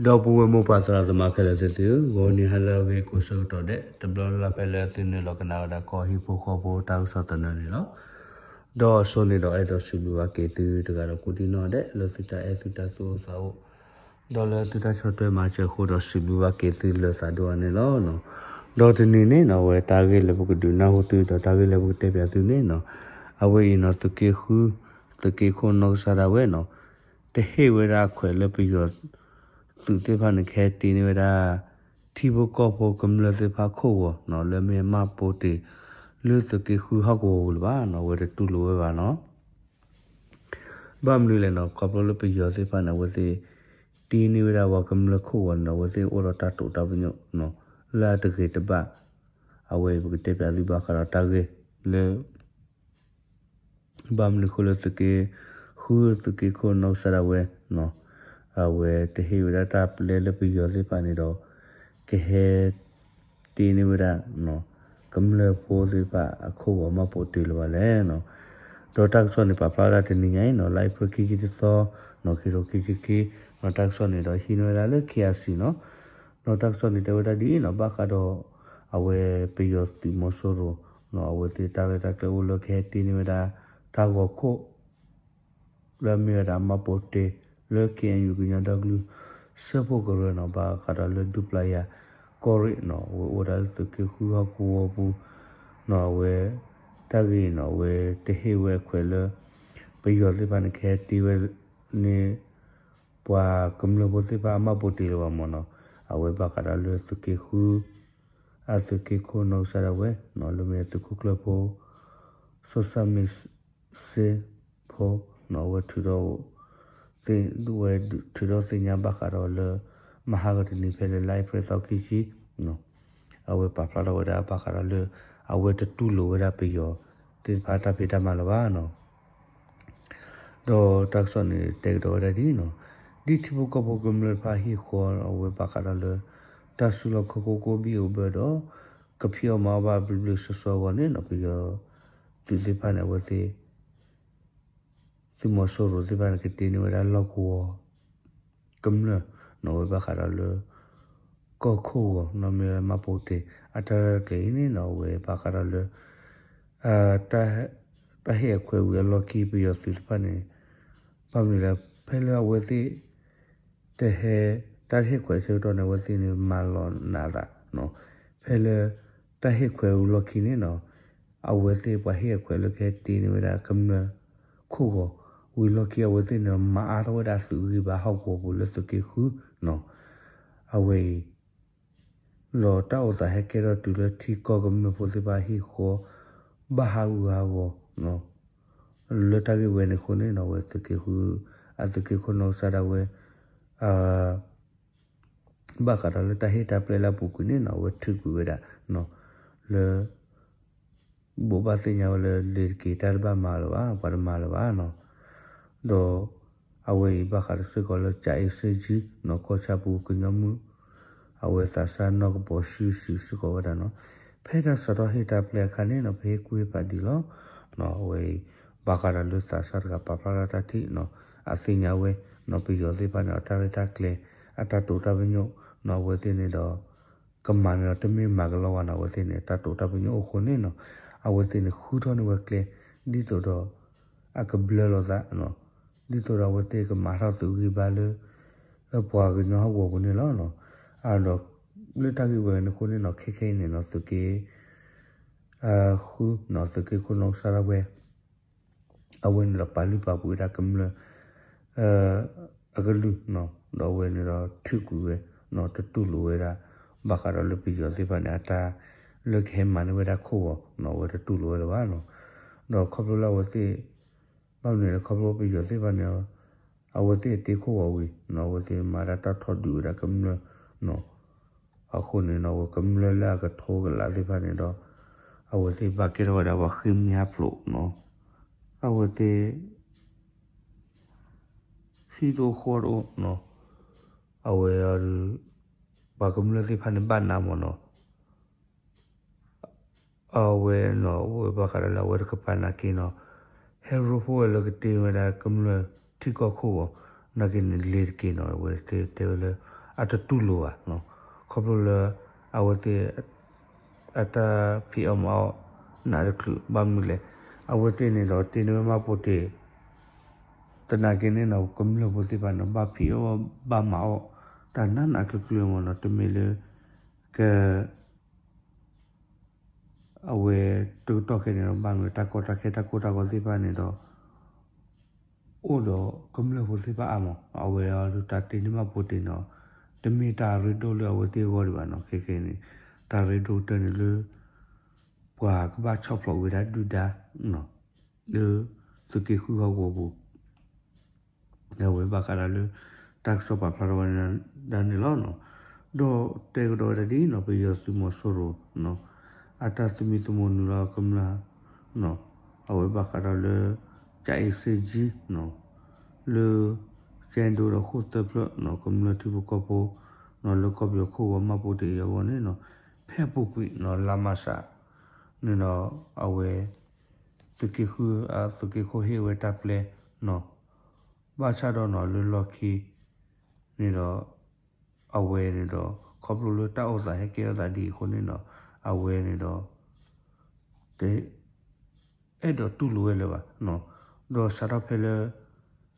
ဒီပုၢ်ဝဲၢ်မိၢ်ပၢ်သရၣ်သမါခဲလၢာ်သ့ၣ်သုဧၢ, ဂီၤနံၤဟါလၢအဂ့ၤကိးဆၢကတီၢ်ဒဲး တဘျီလၢ်လၢ်ဖဲလၢသုနုာ်လီၤကနၣ်ဝဲဒၣ်ကီၢ်ဟံၣ်ဖိဃီဖိတၢ်ကစီၣ်သနၢၣ်န့ၣ်လီၤ. ဒီးအစိန့ၣ်ဒီးအဲၣ်ဒိးစံးဘျုးဘၣ်က့ၤသုတဂၤဒီးကိးဒံနီၢ်ဒဲး လၢသုတၢ်အဲၣ်သုတၢ်သူၣ်အိၣ်သးအိၣ် ဒီးလၢသုတၢ်ဆီၣ်ထွဲမၤစၢၤအဃိဒီးစံးဘျုးဘၣ်က့ၤသုလၢသးဒိၣ်အါန့ၣ်လီၤ. ဒီးတနံၤန့ၣ်နီၢ် အဝဲတၢ်ဂ့ၢ်လၢပကဒုးနၢ်ဟူသုဒီးတၢ်ဂ့ၢ်လၢပကတဲပၠးသုန့ၣ်နီၢ် အဝဲအံၤနီၢ် သုးက့ဃု သုးက့ခိၣ်နီၢ်ကစၢ်ဒၣ်ဝဲနီၢ် တဟ့ၣ်ဝဲဒၣ်အခွဲးလၢပယီၤသုးသ့ၣ်တဖၣ်န့ၣ် ကဟဲတ့န့ၢ်ဝဲဒၣ် ထံဖိကီၢ်ဖိကမျၢၢ်သ့ၣ်တဖၣ်ခိၣ်ဂီၤနီၢ် လၢမ့ၢ်အမၢ်ပိာ်တ့ၢ် လၢသုးက့ဃုဟီၣ်ကဝီၤပူၤလၢၤဘၣ်နီၢ် အဝဲတတူၢ်လိာ်ဝဲဘၣ်နီၢ်. ဘၣ်မနုၤလဲၣ်နီၢ် ခီဖျိလၢပယီၤသ့ၣ်တဖၣ်န့ၣ် အဝဲသ့ၣ် တ့န့ၢ်ဝဲဒၣ်ပှၤကမျၢၢ်ခိၣ်ဂီၤန့ၣ်ဒီး အဝဲသ့ၣ်အိၣ်ဒီးတၢ်တိာ်တၢ်ပညိၣ်နီၢ် လၢအတဂ့ၤတဘၣ် အဝဲအံၤပကတဲပၠးသုဘၣ်ဃးဒီးတၢ်ဂ့ၢ်လၢ ဘၣ်မနုၤအဃိလၢသုးက့ဃု သုးက့ခိၣ်နီၢ်ကစၢ်ဒၣ်ဝဲနီၢ် အဝဲတဟ့ၣ်ဝဲဒၣ်တၢ်ပျဲလၢပယီၤသ့ၣ်တဖၣ်န့ၣ်ဒီး ကဟဲတ့န့ၢ်ဝဲဒၣ် ကမျၢၢ်ဖိသ့ၣ်တဖၣ်အခိၣ်ဂီၤမၢ်ပိာ်တ့ၢ်လၢၤဘၣ်လဲၣ်နီၢ်. ဒီးတၢ်ကစီၣ်န့ၣ် ပာ်ဖျါဒၣ်တနံၤညါအံၤနီၢ် လါအ့ဖြ့ၣ်ခံဆံတသီ နီၢ် ခံကထိခံဆံခံ ဒီးတၢ်ကစီၣ်န့ၣ်ဒီးဟံးန့ၢ်ဝဲဒၣ်လၢ ခ့အၣ်စံၣ် နီၢ် ဒီးတၢ်ကစီၣ်န့ၣ်တဲဝဲဒၣ်ဒ်အံၤနီၢ် ဘၣ်ဃးဒီး အဝဲပယီၤသုးမီၤစိရိၤနီၢ် အဝဲသ့ၣ်တၢ်ရဲၣ်တၢ်ကျဲၤအိၣ်လၢကဟဲတ့န့ၢ်ဝဲဒၣ် တၢ်ဂီၤခိၣ် လၢအမ့ၢ်ဝဲဒၣ်မၢ်ပိာ်တ့ၢ် လၢ ခ့ၣ်အဲၣ်ယူၣ် ကညီဒီကလုာ် စၢဖှိၣ်ကရၢနီၢ် ဘၣ်ဃးဒီးလၢဒူပျၤယၤ ကီၢ်ရ့ၣ်နီၢ် အဝဲအိၣ်ဝဲဒၣ်လၢသုးက့ဃုဟီၣ်ကဝီၤပူၤနီၢ် အဝဲ တၢ်ဂ့ၢ်အံၤနီၢ် အဝဲတဟ့ၣ်ဝဲအခွဲးလၢ ပယီၤသ့ၣ်တဖၣ်န့ၣ် ကဟဲတ့ဝဲန့ၣ် ပှၤကမျၢၢ်ဖိသ့ၣ်တဖၣ်အမၢ်ပိာ်တ့ၢ်လၢၤဘၣ်မၢ်နီၢ်. အဝဲဘၣ်ဃးဒီးလၢသုးက့ဃု အသုးက့ခိၣ်နီၢ်ကစၢ်ဒၣ်ဝဲနီၢ် လၢမ့ၢ်သုးခိၣ်ကျၢၢ်ဖိ စီၤစၣ်မ့ၣ်စ့ဖိနီၢ် အဝဲထုးထီၣ် ဝဲထုးထီၣ်သ့ၣ်ညါဘၣ်ဃးဒီးလၢ မဟါကတနံၤဖဲလၢ လါအ့ဖြ့ၣ်သီခံဆံ အဝဲပာ်ဖျါထီၣ်ဝဲဒၣ်ဘၣ်ဃးဒီးလၢ အဝဲတတူၢ်လိာ်ဝဲဒၣ်ပယီၤသ့ၣ်တဖၣ်တၢ်ဖံးတၢ်မၤလၢၤဘၣ်နီၢ်. ဒီးတၢ်ကစီၣ်န့ၣ်တဲကဒီးဝဲဒၣ်ဒ်အံၤနီၢ်, ဒ်ထံဖိကီၢ်ဖိကမျၢၢ်တဖၣ်ဟ့ၣ်ဃီအဝဲဘၣ်ဃးဒီးလၢ တၢ်စုလီၢ်ခီၣ်ခိၣ်ကိးဘံၣ်အိၣ်ဘၢဒီး ကဖံးအီၣ်မၤအီၣ်ဘၣ်ဘျ့ဘျ့ဆှီဆှီအဂီၢ်န့ၣ်နီၢ် ပယီၤသုးသ့ၣ်တဖၣ်န့ၣ် အဝဲသ့ၣ် သုးမီၤစိရိၤသ့ၣ်တဖၣ်န့ၣ် ကတ့န့ၢ်ဝဲဒၣ်လီၢ်ကဝီၤ ကမျၢၢ်နီၢ် အဝဲဘၣ်ဃးဒီးလၢ ကီၢ်ခိၣ်ဂီၤနီၢ် မ့ၢ်ဝဲမၢ်ပိာ်တ့ၢ် အတၢ်ရဲၣ်တၢ်ကျဲၤအံၤန့ၣ်နီၢ် အဝဲဘၣ်ဃးဒီးလၢ တၢ်ဟ့ၣ်အခွဲးဝံၤအလီၢ်ခံ ပယီၤသုးတဖၣ်န့ၣ် ဘၣ်မနုၤလဲၣ် ဖဲလၢအဝဲသ့ၣ် တဟဲ တၢ်ဟ့ၣ်ခွဲးဆၢကတီၢ်န့ၣ် အဝဲသ့ၣ်န့ၣ်မၤလီၤနးသးနီၢ်, ဖဲလၢ တၢ်ဟ့ၣ်ခွဲးဝံၤလီၢ်ခံန့ၣ်နီၢ် အဝဲသ့ၣ်ပှၤဟ့ၣ်အခွဲးလၢကဟဲတ့န့ၢ်ဝဲဒၣ်ကမျၢၢ်ခိၣ်ဂီၤ ဝံၤလီၢ်ခံ အဝဲသ့ၣ်န့ၣ် မၤအါထီၣ်ဝဲဒၣ်သုးဂံၢ်ဘါဟီၣ်ကဝီၤပူၤလၢသုးက့ဃုနီၢ်, အဝဲအံၤ ဒီးတၢ်အိၣ်သးဟဲကဲထီၣ်တုၤလၢထံကီၢ်ကမျၢၢ်ဖိသ့ၣ်တဖၣ်ဟ့ၣ်ဃီ ဘၣ်ဟးဂူာ်ဟးဂီၤနီၢ်, လၢတၢ်ဂ့ၢ်ဝဲန့ၣ်အဃိန့ၣ်နီၢ် အဝဲသုးက့ဃု အသုးက့ခိၣ်နီၢ်ကစၢ်ဒၣ်ဝဲ ဘၣ်ဃးဒီးလၢတၢ်ဟ့ၣ်တၢ်ပျဲလၢအပူၤကွံာ်န့ၣ်နီၢ် အဝဲထုးကွံာ်ဝဲဒၣ်နီၢ် လၢ ဘိးဘၣ်သ့ၣ်ညါဝဲလၢလ့ၤတက့ၤ တၢ်တဘၣ်မၤလၢၤဘၣ် ပှၤတမၤလၢၤဘၣ်နီၢ်, ဒီး အဝဲအံၤဘၣ်ဃးဒီးစ့ၢ်ကီးလၢ ကၠၤအ့စ့ကၠံနီၢ် ကီၢ်ဆၣ်ပူၤကညီမုၣ် အဝဲသးစၢ်နီၢ်ကပီၤၡံစံးစ့ၢ်ကီးဝဲဒၣ်နီၢ်, ဖဲတၢ်စးထီၣ်ဟ့ၣ်တၢ်ပျဲအခါန့ၣ်နီၢ် ပဟ့ၣ်ကူၣ်ဟ့ၣ်ဖးဒံးလီၤ. အဝဲအံၤ ဘၣ်ဃးဒီးလၢသးစၢ်တဂၤပာ်ဖျါထီၣ်တၢ်ထံၣ်နီၢ် အသ့ၣ်ညါဝဲနီၢ် ပယီၤသ့ၣ်တဖၣ်န့ၣ် အတၢ်ရဲၣ်တၢ်ကျဲၤ အတၢ်တိာ်တၢ်ပညိၣ်နီၢ် အဝဲသ့ၣ်န့ၣ်ဒီး ကမၤန့ၣ်ဒီးတမ့ၢ်မၤကလီဝဲနီၢ် အဝဲသ့ၣ်န့ၣ် တၢ်တိာ်တၢ်ပညိၣ်အိၣ်အဃိန့ၣ်နီၢ် အဝဲသ့ၣ်န့ၣ် ဃုထီၣ်န့ၢ်ဝဲကျဲ ဒ်သိးဒီး အကဘျၢလီၤသး ဒ်သိးဒီးအဝဲသ့ၣ်ကမၤထီၣ်သုးဂံၢ်ဘါလၢ ပှၤကညီဟီၣ်ကဝီၤပူၤန့ၣ်လီၤ. အဒီး လၢတၢ်ဂ့ၢ်ဝဲန့ၣ်အဃိန့ၣ်နီၢ် ခဲခဲအံၤန့ၣ်နီၢ် သုးက့ ဃုနီၢ် သုးက့ခိၣ်နီၢ်ကစၢ်ဒၣ်ဝဲ အဝဲန့ၣ်ဒီးပာ်လုၢ်ပာ်ပှ့ၤဝဲဒၣ်ကမျၢၢ် အကလုၢ်နီၢ် ဒီးအဝဲန့ၣ်ဒီးထုးကွံာ်ဝဲနီၢ် တတူၢ်လိာ်ဝဲဒၣ် ဘၣ်ဃးဒီးလၢပယီၤသ့ၣ်တဖၣ်န့ၣ် အတၢ်လၢကဟဲမၤန့ၢ်ဝဲဒၣ်ခိၣ်ဂီၤနီၢ် အဝဲတတူၢ်လိာ်ဝဲလၢၤဘၣ်နီၢ်, ဒီးခီဖျိလၢအဝဲသ့ၣ် ဘၣ်မနုၤလဲၣ် ခီဖျိပယီၤသ့ၣ်တဖၣ်န့ၣ် အဝဲသ့ၣ်တ့ခိၣ်ဂီၤဝံၤနီၢ် အဝဲသ့ၣ်မၤတၢ်တီၣ်ထီဒုးဝဲဒၣ်ကမျၢၢ်နီၢ် အဃိန့ၣ်နီၢ် အဝဲကမျၢၢ်လၢအကထိကလးသ့ၣ်တဖၣ်န့ၣ်ဒီး အဝဲသ့ၣ်ဘၣ်ကဲထီၣ်ဝဲဒၣ်ပှၤဃ့ၢ်မှံဟးဖျိးနီၢ် အဝဲသ့ၣ် ဟံၣ်တအိၣ်ဃီတအိၣ်နီၢ် အဝဲ ပှၤကမျၢၢ်သ့ၣ်တဖၣ်န့ၣ်ဘၣ်နးမၢ်နီၢ် အဝဲနီၢ် အဝဲဘၣ်ဃးဒီးလၢအဝဲတကပၤနာ်က့နီၢ် ဟဲရိဖှိၣ်ဝဲလၢကတ့ဝဲဒၣ်ကမျၢၢ်ထံကီၢ်ခိၣ်ဂီၤ နာ်က့န့ၣ်လ့ၤတက့ၤနီၢ် အဝဲသ့ၣ်တဲဝဲလၢ အတတူၢ်လိာ်ဘၣ်, ခီဖျိလၢ အဝဲသ့ၣ် အတၢ်ဖံးအီၣ်မၤအီၣ် နးတချုးဘၣ်မနုၤလဲၣ်, အဝဲသ့ၣ်န့ၣ်ဒီး တ့န့ၢ်ဝဲမှတ်ပုံတင် သနာ်က့န့ၣ်နီၤ ကမျၢၢ်ဖိသ့ၣ်တဖၣ်န့ၣ် ဘၣ်ဖံးအီၣ်ဘၣ်မၤအီၣ် တၢ်နးနးကျၢၤကျၢၤမ့ၢ်နီၤ, တမ့ၢ်လၢ က အဝဲတကတီၢ်ခဲအံၤန့ၣ်ဒီး ဘၣ်မနုၤတၢ်ကီတၢ်ခဲတၢ်ကိၢ်တၢ်ဂီၤသ့ၣ်တဖၣ်န့ၣ်ဒီး အိၣ်ဒီးကမျၢၢ်ဖိသ့ၣ်တဖၣ်အါမး, အဝဲအံၤဒုးတၢ်တ့န့ၢ်မှတ်ပုံတင်နီၤ, တမ့ၢ်တၢ်ရ့ဒိၣ်လၢအဝဲသ့ၣ်အဂီၢ်ဒံးဘၣ်နီၤ, ခဲကနံၣ်န့ၣ် တၢ်ရ့ဒိၣ်ကတၢၢ်န့ၣ်လၢ ပှၤကဘၣ်ဆီၣ်ဖျိးဝဲဒၣ်ဒုၣ်ဒါ လၢ သုးက့ဃုဟီၣ်ကဝီၤပူၤ အဝဲဘၣ်ဃးဒီးလၢ တၢ်ကစီၣ်ပာ်ဖျါထီၣ်ဝဲဒၣ်န့ၣ်လီၤ. ဒီးတဲကဒီးဝဲဒၣ်ဒ်နီၤ ပယီၤသုးမီၤစိရိၤ အတၢ်သမံသမိးနုာ်လီၤကမျၢၢ် အဝဲဘၣ်ဃးဒီးလၢ ကၠၤအ့စ့ကၠံ လၢ ကၠဲဒိဒီးဃိၣ်သၢဖျၢၣ် ကမျၢၢ်ထံဖိကီၢ်ဖိ လၢကီၢ်ပယီၤခိၣ်ဂီၤမှတ်ပုံတင်အံၤအဂီၢ်န့ၣ်နီၤ, ဖဲအပူၤကွံာ်နီၤ လါမၢ်ၡး န့ၣ်ဒီး အဝဲ သုးက့ဃု သုးက့ခိၣ်ဟ့ၣ်ဝဲတၢ်ပျဲနီၤ, ဘၣ်ဆၣ်ဒီးနီၤ လၢလီၢ်ခံန့ၣ်ဒီး အဝဲန့ၣ်ဒီး ခီဖျိလၢတၢ်အိၣ်သးဟဲကဲထီၣ်သးဒ်အံၤအဃိန့ၣ်နီၤ အဝဲန့ၣ်ဒီး တ အဲၣ်ဒိးတူၢ်လိာ်ဝဲလၢၤဘၣ်, ဒီးစးထီၣ်ဖဲလၢ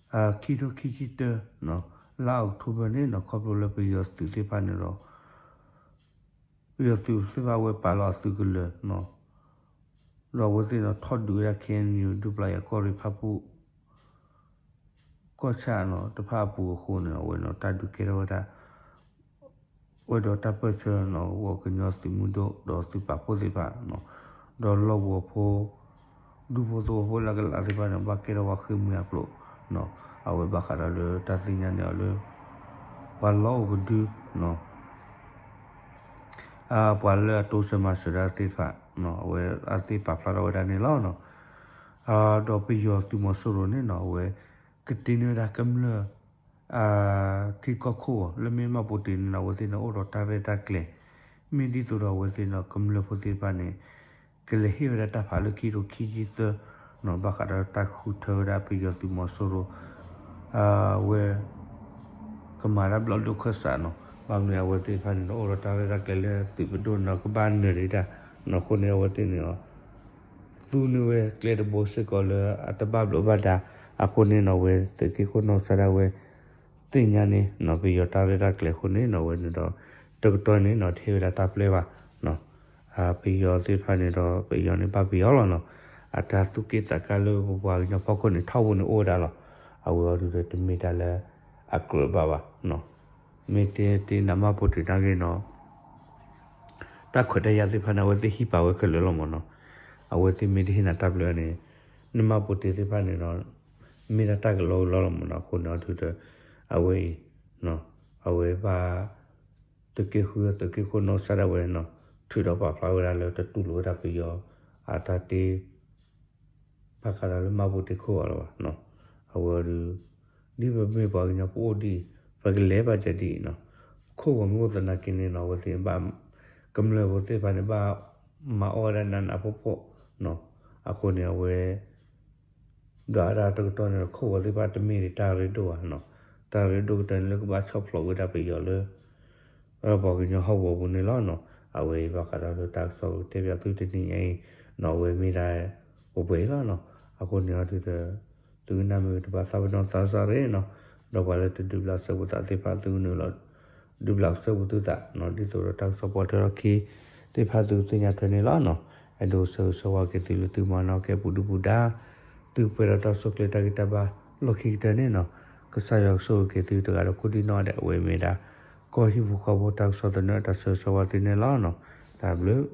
ခံထိခံဆံတၢ လါအီးကထိဘၢၣ်န့ၣ်နီၤ ခီဖျိလၢပယီၤသုးသ့ၣ်တဖၣ်န့ၣ်ဒီး ပယီၤသုးသ့ၣ်တဖၣ်ဝဲပာ်လီၤအသုးကလၢၤနီၤ, ဒီးအဝဲသ့ၣ်ဒီးထီၣ်ဒုးဝဲဒၣ် ခ့ၣ်အဲၣ်ယူၣ် ဒူပျၢ်ယၤကီၢ်ရ့ၣ်ဖၣ်ပူၣ် ကီၢ်ဆၣ်နီၤ တဖၣ်အပူၤအဃိန့ၣ် အဝဲနီၤ တၢ်ဒုးကဲထီၣ်ဝဲဒၣ် ဝဲဒီးတၢ်ပၢၢ်ဆၢနီၤ ပှၤကညီသုးမုၢ်ဒိၣ်ဒီးသုးပာ်ဖှိၣ်သ့ၣ်တဖၣ်နီၤ, ဒီးလီၢ်ကဝီၤဖိ ဒူဖိသဝီဖိလၢအကလးသ့ၣ်တဖၣ်န့ၣ် ဘၣ်ကဲထီၣ်ဝဲဃ့ၢ်မှံဟးဖျိးနီၤ, အဝဲဘၣ်ဃးဒီးလၢတၢ်သ့ၣ်ညါန့ၢ်အီၤလၢ ပှၤလီၢ်အိၣ်ကဒုနီၤ ပှၤလၢအတိစၢၤမၤစၢၤတၢ်သ့ၣ်တဖၣ် အဝဲအသ့ၣ်ပာ်ဖျါထီၣ်ဝဲဒၣ်န့ၣ်လီၤ. ဒီးပယီၤသုးမီၤစိရိၤန့ၣ်နီၤ အဝဲ ကတ့န့ၢ်ဝဲဒၣ်ကမျၢၢ် ထံကီၢ်ခိၣ်ဂီၤ လၢမ့ၢ်မှတ်ပုံတင်န့ၣ်နီၤ အဝဲသ့ၣ်န့ၣ်အိၣ်ဒီးတၢ်ရဲၣ်တၢ်ကျဲၤ, မ့ၢ်ဒ်သိးဒီးအဝဲသ့ၣ်န့ၣ် ကမျၢၢ်ဖိသ့ၣ်တဖၣ်န့ၣ် ကလဲၤဟ့ၣ်ဝဲဒၣ်တၢ်ဖးလၢခံထိခံဆံသၢနီၤ ဘၣ်ဃးဒီးတၢ်ဃုထၢဝဲဒၣ်ပယီၤသုးမီၤစိရိၤ အဝဲ ကမၤတၢ်ဘျီၣ်ဒိၣ်ခၢၣ်စးနီၤ, ဘၣ်မနုၤအဝဲသ့ၣ်တဖၣ်န့ၣ်ဒီး အိၣ်ဒီးတၢ်ရဲၣ်တၢ်ကျဲၤလၢသုးပဒိၣ်န့ၣ်ဒီး ကဘၣ်နၢၤဒံးတၢ်နီၤ, အဃိန့ၣ် အဝဲသ့ၣ်န့ၣ်ဒီး သူန့ၢ်ဝဲကျဲတဘိစ့ၢ်ကီးလၢအတဘၣ်ဘျိးဘၣ်ဒါ, အဃိန့ၣ်နီၤ အဝဲသုးက့ခိၣ်နီၢ်ကစၢ်ဒၣ်ဝဲ သ့ၣ်ညါန့ၣ်နီၤ ပယီၤတၢ်ရဲၣ်တၢ်ကျဲၤအဃိန့ၣ်နီၤ အဝဲန့ၣ်ဒီး တကတီၢ်န့ၣ်နီၤ တဟ့ၣ်ဝဲဒၣ်တၢ်ပျဲဘၣ်နီၤ, ပယီၤသ့ၣ်တဖၣ်န့ၣ်ဒီး ပယီၤန့ၣ်ဘၣ်ပယီၤလီၤနီၤ, အတၢ်သူၣ်က့ၣ်သးကါလၢပပှၤကညီဖီခိၣ်န့ၣ် ထီဘိန့ၣ်အိၣ်ဝဲဒၣ်လီၤ, အဝဲအံၤဒီးတမ့ၢ်တၢ်လၢအကြၢးဘၣ်ဘၣ်နီၤ, မ့ၢ်တဲတ့ၢ်နၤမှတ်ပုံတင်နာ်က့နီၤ တၢ်ခွဲးတၢ်ယာ်သ့ၣ်တဖၣ်န့ၣ် အဝဲသ့ၣ်ဟံးပာ်ဝဲခဲလၢာ်လီၤမ့ၢ်နီၤ, အဝဲသ့ၣ်မ့ၢ်တဟ့ၣ်နၤတၢ်ပျဲန့ၣ် နမှတ်ပုံတင်သ့ၣ်တဖၣ်န့ၣ်ဒီး မ့ၢ်ဒၣ်တၢ်ကလီကလီလီၤမ့ၢ်နီၤ, အဃိန့ၣ်အံၤဒီး အဝဲအံၤ အဝဲဘၣ် သုးက့ဃု သုးက့ခိၣ်နီၢ်ကစၢ်ဒၣ်ဝဲနီၤ ထုးဒီးပာ်ဖျါဝဲဒၣ်လၢ တတူၢ်လိာ်ဝဲဒၣ်ပယီၤ အတၢ်တ့ ဘၣ်ဃးဒီးလၢမှတ်ပုံတင်ခိၣ်ဂီၤလီၤဘၣ်နီၤ, အဝဲအံၤဒီး ဒ်ပမ့ၢ်ပှၤကညီပအိၣ်ဒ်အံၤ ပကလဲၤဘၣ်ကဒ်အံၤနီၤ, ခိၣ်ဂီၤမ့ၢ်အိၣ်သနာ်က့န့ၣ်နီၤ အဝဲသ့ၣ်ဘၣ် ကမျၢၢ်ဖိသ့ၣ်တဖၣ်န့ၣ် ဘၣ်မၤအီၣ်ဝဲဒၣ်နးနးဖှီၣ်ဖှီၣ်နီၤ, အဃိန့ၣ် အဝဲ ဒီးအဒၣ်တကတီၢ်န့ၣ်ဒီး ခိၣ်ဂီၤသ့ၣ်တဖၣ်တမ့ၢ်ဒံးတၢ်ရ့ဒိၣ်ဘၣ်နီၤ, တၢ်ရ့ဒိၣ်ကတၢၢ်န့ၣ်လၢကဘၣ်ဆီၣ်ဖျိးဝဲဒၣ်ပယီၤလၢ ပှၤကညီဟီၣ်ကဝီၤပူၤန့ၣ်လီၤနီၤ, အဝဲအံၤဘၣ်ဃးဒီးလၢတၢ်ကစီၣ်ကတဲဘၣ်သုတနံၤညါအံၤနီၤ အဝဲမ့ၢ်ဒၣ် ပှဲၤပှဲၤအံၤလီၤနီၤ, အဃိန့ၣ်အံၤဒီး သုကနၣ်မ့ၢ်တဘၣ်သးပ့ၤနီၣ်သးစၢ်ရ့နီၤ, ဒီးပှၤလၢတဒုးဘျးစဲဘူးသးသ့ၣ်တဖၣ် သုကနုာ်လီၤ ဒုးဘျးစဲဘူးသုသးနီၤ, ဒ်သိးဒီးတၢ်ကစီၣ်ပှၤထွဲထီၣ်ခံသ့ၣ်တဖၣ်သုကသ့ၣ်ညါထွဲန့ၣ်လီၤနီၤ, အဲၣ်ဒိးဆၢဂ့ၤဆၢဝါက့ၤသုလၢသုမၤနီၣ်ကဲပူၤဒုပူၤဒါ သုပှဲၤဒီးတၢ်ကစီၣ်ကျဲတၢ်ဂံၢ်တၢ်ဘါလီၢ်ခံကတၢၢ်န့ၣ်နီၤ, ကစၢ်ယွၤကဆိၣ်ဂ့ၤက့ၤသုတဂၤဒီးကိးဒံနီၢ်ဒဲး အဝဲမ့ၢ်ဒၣ် ကီၢ်ဟံၣ်ဖိဃီဖိတၢ်ကစီၣ်သနၢၣ်တၢ်ဆၢဂ့ၤဆၢဝါသုန့ၣ်လီၤနီၤ, တၢ်ဘျုး